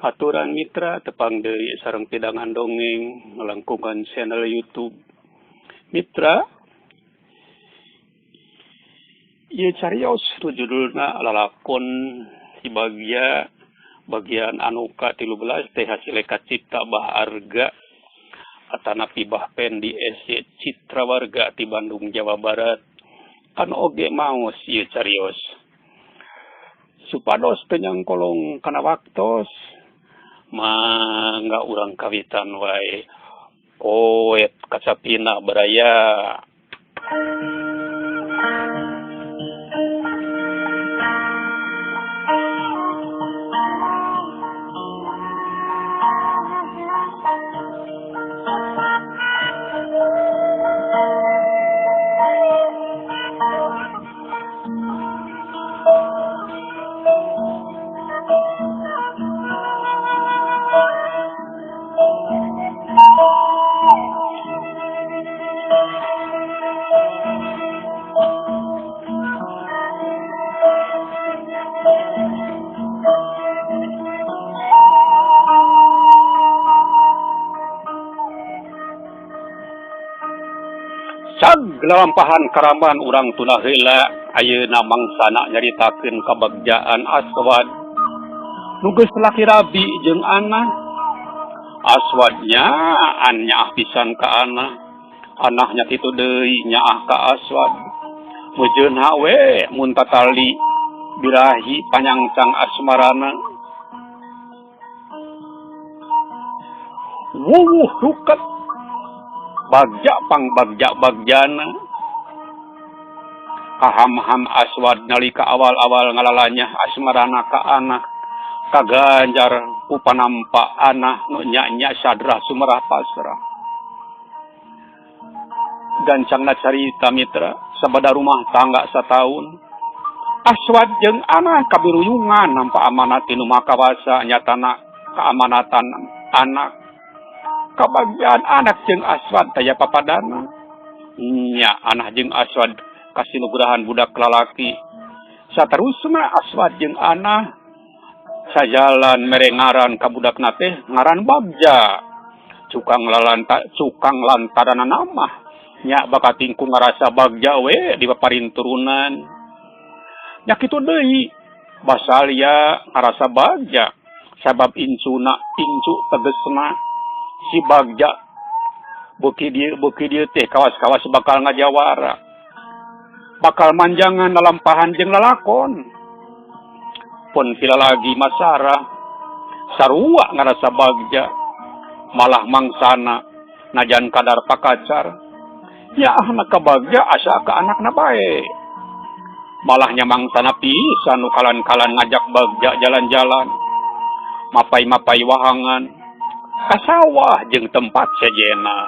Aturan mitra tepang deui sareng pidangan dongeng ngalangkungan channel YouTube. Mitra, ieu carios nu judulna Lalakon Si Bagja bagian anu ka-13 teh hasil kacipta Bah Arga atanapi Bah Pendi SY Citra Warga ti Bandung, Jawa Barat. Kan oge maos ieu carios. Supados teu nyangkolong kana waktos, mangga urang kawitan wae. Koet kacapina baraya. Lalampahan karaman urang tuna heula ayeuna mangsana nyaritakeun kabagjaan Aswad nu geus laki rabi jeung Anah. Aswad nyaan nyaah pisan ka Anah, Anahnya kitu deui nyaah ka Aswad. Meujeunna we mun tatali birahi panyangcang asmarana. Wuwuh ruket bagja pang bagja bagjana. Kaham-ham Aswad nalika awal-awal ngalalanyah asmarana ka Anah, kaganjar ku panampa Anah nu nya-nya sadrah sumerah pasrah. Gancangna carita mitra sabada rumah tangga sataun. Aswad jeung Anah kabiruyungan nampa amanat ti nu Maha Kawasa nyatana keamanatan anak. Kabagjaan anak jeung Aswad taya papadana. Nya Anah jeung Aswad kasinugrahan budak lalaki. Saterusna Aswad jeung Anah sajalan mere ngaran ka budakna teh ngaran Bagja. Cukang lalanta cukang lantaran namah nya bakating ku ngarasa bagja we di paparin turunan. Nya kitu deui Basalia ngarasa bagja sabab incuna incu tegesna si Bagja beuki dieu teh kawas-kawas bakal ngajawara. Bakal manjangan lalampahan jeung lalakon. Pun lagi Masarah sarua ngarasa bagja malah mangsana najan kadar pakacar. Ya anak ka Bagja asa ka anakna bae. Malahnya mangsana pisan nu kalan-kalan ngajak Bagja jalan-jalan. Mapai-mapai wahangan ka sawah jeung tempat sejena.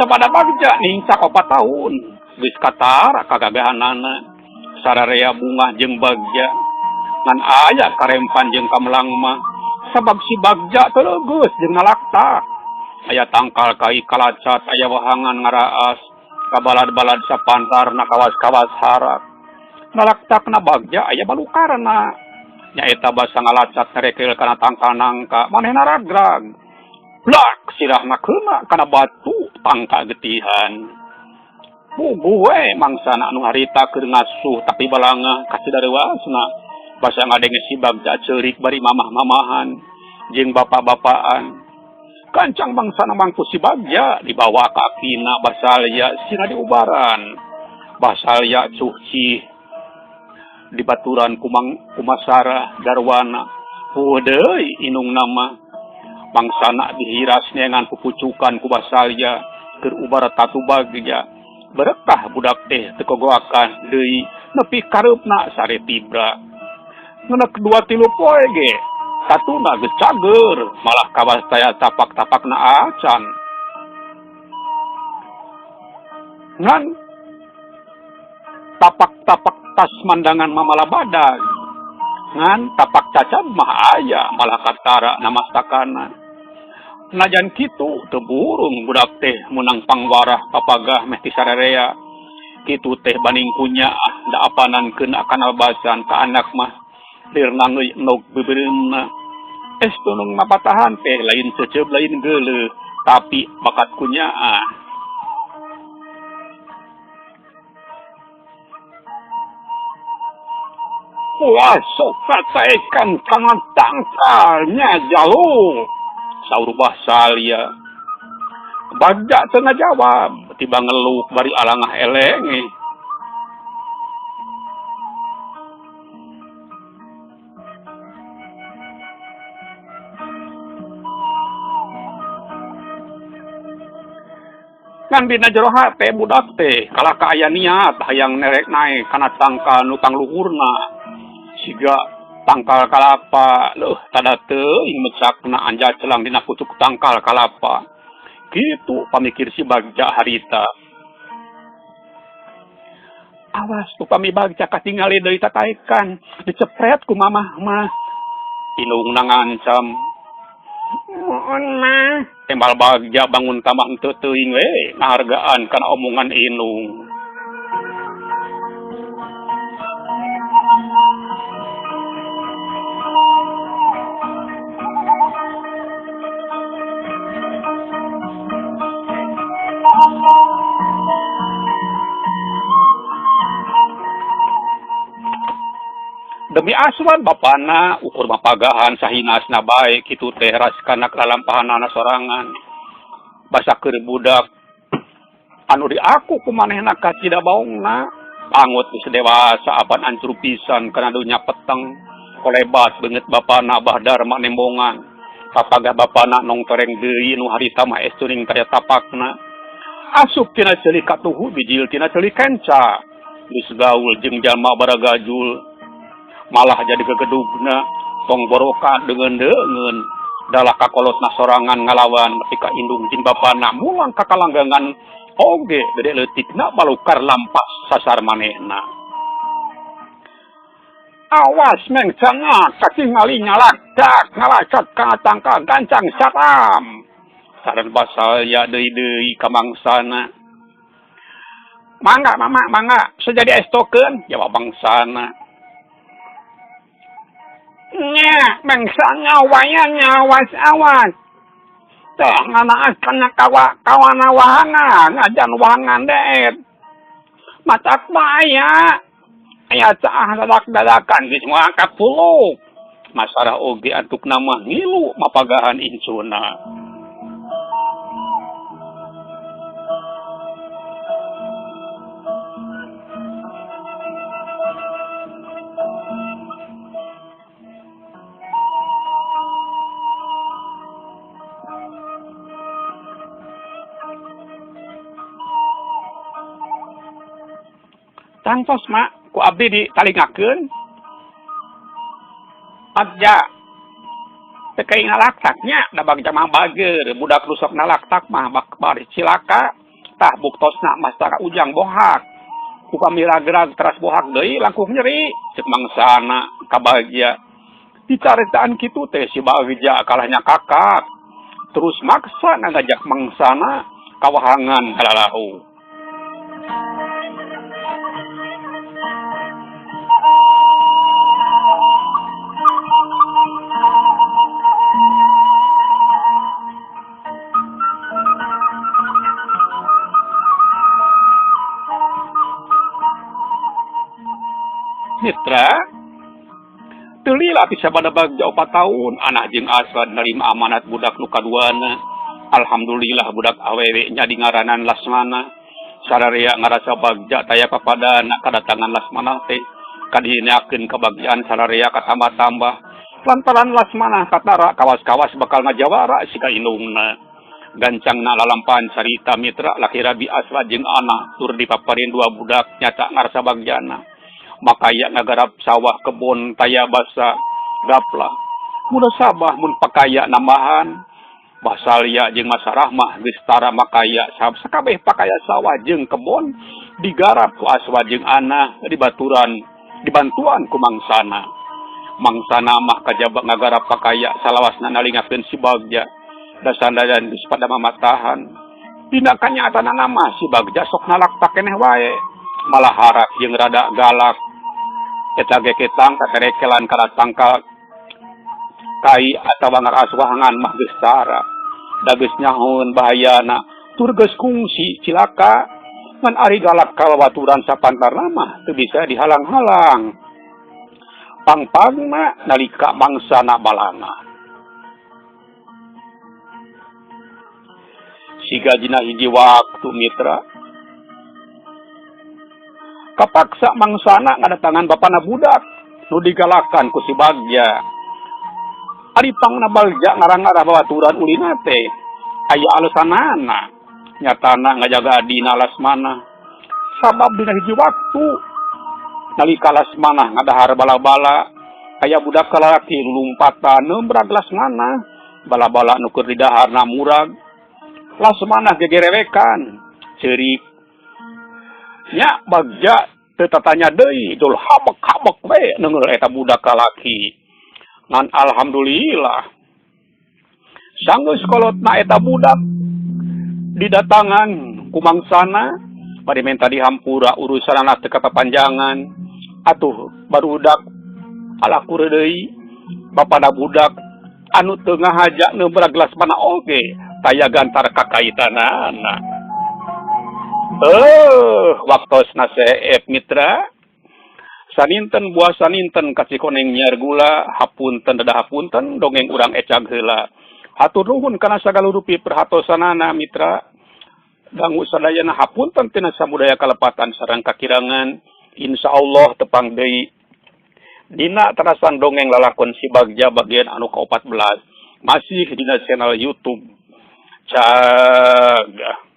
Sabada Bagja ningcak 4 tahun geus katara kagagahanana sararea bungah jeung Bagja ngan aya karempan jeung kamelang mah sabab si Bagja teu leugeus jeung nalaktak. Aya tangkal kai kalacat, aya wahangan ngaraas kabalad-balad sapantar na kawas-kawas harak. Nalaktakna Bagja aya balukarna nyaeta basa ngalacat ngerekel kana tangkal nangka manehna ragrag. Blak sirahna keuna kana batu tangka getihan. Puguh we mangsana anu harita keur ngasuh tapi balangah ka sadareuasna basa ngadenge si Bagja ceurik bari mamah-mamahan jeung bapak-bapaan. Kancang mangsana mangku si Bagja dibawa ka akina Basalya sina diubaran. Basalya cuci dibaturan kumang kumasarah darwana. Puguh deui inungna mah. Mangsana dihiras neangan pupucukan ku Basalya keur ubar tatu Bagja. Berekah budak teh teu kogoakan deui nepi kareupna sare tibra. Ngenek 2-3 poe ge tatuna geus cager malah kawas taya tapak-tapakna acan. Ngan tapak-tapak tas mandangan mamala badag. Ngan tapak cacab mah aya malah katara namastakana. Najan kitu teu burung budak teh meunang pangwarah papagah meh ti sararea. Kitu teh baning kunyaah da apanan keuna kanalbasan ka anak mah lir nangeuy endog beubeureumpna. Estu nu mapatahan teh lain ceuceub lain geuleuh tapi bakat kunyaah. Wah, sok kataekan kana tangkal nya jauh. Saur Basalia. Bagja teu ngajawab, tiba ngeluk bari alangah elenge. Ngan dina jero hate budak teh kalah ka aya niat hayang nerek naek kana tangkal nu pangluhurna. Siga tangkal kalapa, leuh tada teuing mecakna anja celang dina pucuk tangkal kalapa. Kitu pamikir si Bagja harita. Awas upami Bagja katingali deui tataekan, dicepret ku mamah mah. Indungna ngancam. Muun mah. Tembal Bagja bangun tambah henteu teuing we ngahargaan kana omongan indung. Demi Aswan bapana ukur mapagahan sahinasna bae kitu teh ras kana lalampahanana sorangan. Basa keur budak anu diaku ku manehna kacida baongna. Angut geus dewasa apan ancur pisan kana dunya peteng. Kolebat beungeut bapana Abah Darma nembongan. Papagah bapana nong toreng deui nu harita mah estuning taya tapakna. Asup tina ceuli katuhu bijil tina ceuli kenca. Geus gaul jeung jalma baragajul. Malah jadi gegedugna tong boroka deungeun-deungeun. Dalah kakolotna sorangan ngalawan nepi ka indung jeung bapana mulang ka kalanggangan oge gede leutikna balukar lampas sasar manehna. Awas meng cangak katingali nyalakdak ngalacak kana tangkal gancang saram. Saran basalya deui-deui ka mangsana. Mangga mama mangga sajadi estokeun jawab mangsana. Nya mangsa nyawaya nyawas awas. Teh nganaas kana kawa kawana wahangan ngajan wahangan deet. Matak bahaya. Aya caah dadak-dadakan geus moal kapuluk. Masarah oge antukna mah ngilu mapagahan incuna. Tangtos mak ku abdi ditalingakeun. Bagja teu kaing nalaktaknya da bagja mah bager budak nu sok nalaktak mah bak bari cilaka tah buktosna mastara ujang bohak. Upami ragrag teras bohak deui langkung nyeri ceuk mangsana ka Bagja. Dicaritaan kitu teh si Bagja kalahnya kakak terus maksa ngajak mangsana kawahangan kalalahu. Mitra, teu lila ti sabada Bagja opat taun anah jeung Aswad narima amanat budak nu kaduana. Alhamdulillah budak awewe nya dingaranan Lasmana. Sararea ngarasa Bagja taya papadana kadatangan Lasmana teh kadineakeun kabagjaan sararea katambah-tambah. Lantaran Lasmana katara kawas-kawas bakal ngajawara siga indungna. Gancangna lalampahan carita mitra laki rabi Aswad jeung Anah tur dipaparin dua budak nyata ngarasa bagjana. Makaya ngagarap sawah kebon taya basa gaplah. Munasabah mun pakaya nambahan. Basalia jeung Masarah mah geus tara makaya sakabeh pakaya sawah jeung kebon digarap ku Aswad jeung Anah dibaturan dibantuan ku mangsana. Mangsana mah kajaba ngagarap pakaya salawasna nalingakeun si Bagja. Da sandayan geus pada mamatahan. Dina kanyataanana mah si Bagja sok nalakta keneh wae. Malah harak jeung rada galak. Eta ge ketang katerekelan kana tangkal kai atawa ngaraswahangan mah geus tara. Da geus nyahoeun bahayana tur geus kungsi cilaka. Ngan ari galak ka babaturan sapantarna mah teu bisa dihalang-halang. Pangpangna nalika mangsana balanga. Siga dina hiji waktu mitra. Kapaksa mangsana ngadatangan bapana budak nu digalakan ku si Bagja. Ari pangna Bagja ngarang-ngarah babaturan ulina teh aya alesanana. Nyatana ngajaga adina Lasmana. Sabab dina hiji waktu nalika Lasmana ngadahar bala-bala aya budak lalaki lulumpatan nembrag Lasmana. Bala-bala nu keur didaharna murag. Lasmana gegerewekan ceurik. Nya Bagja teu tatanya deui dul habek-habek we neungeul eta budak lalaki. Ngan alhamdulillah sanggeus kolotna eta budak didatangan ku mangsana bari menta dihampura urusanana teu kapapanjangan. Atuh barudak alakur deui bapana budak anu teu ngahaja neubrag Lasmana oge taya gantar kakaitanana. Waktosna seep mitra. Saninten buah saninten ka Cikoneng nyiar gula, hapunten dadah hapunten dongeng urang ecag heula. Hatur nuhun kana sagala rupi perhatosanana mitra. Dangu sadayana hapunten tina samudaya kalepatan sareng kakirangan. Insyaallah tepang deui dina terasan dongeng lalakon si Bagja bagian anu ka-14 masih dina channel YouTube. Cagah.